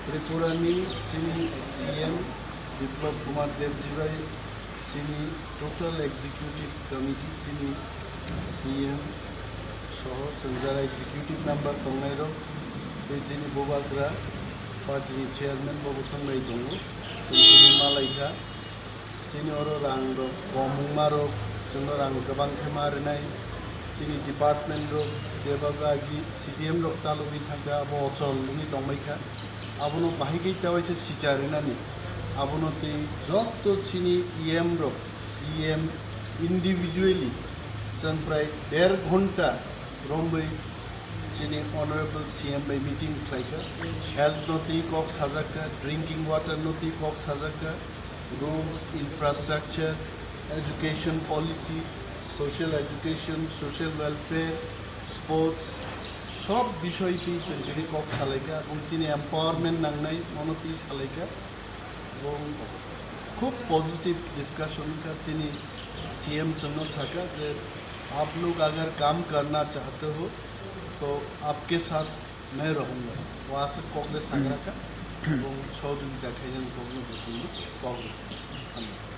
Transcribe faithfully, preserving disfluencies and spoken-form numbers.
Tripura ni chini C M Biplab Kumar Debji bai chini total executive committee, chini C M soho chwng jara executive member tongnai rok, tei chini Bubagra party ni chairman bo bwswng bai tongo, chwng chini malaikha. Chini oro rang rok kom wngma rok, chwngno rang kwbang khe ma rwnai. Chini department rok jeba agi C D M rok chalogwi thangkha, abo ochol wngwi tongbaikha. Abono bahai khe ta waisa sicha rwnani. Abono tei joto chini E M rok, C M individually chwng prai der ghonta romwi chini honorable C M bai meeting khlaikha. Health no tei kok sajakka, drinking water no tei kok sajakka, roads, infrastructure, education policy, social education, social welfare, sports, sob bisoi twi chwng tini kok salaikha, ebong chini empowerment nangnai mono twi salaikha, ebong khub positive discussion wngkha. Chini C M chwngno sakha je, "Aap log agar kaam karna chahte ho, to aapke saath main rahunga." O aswk kok le sagra kha, ebong sohojogita khainani kokno bo chwngno kok rwkha.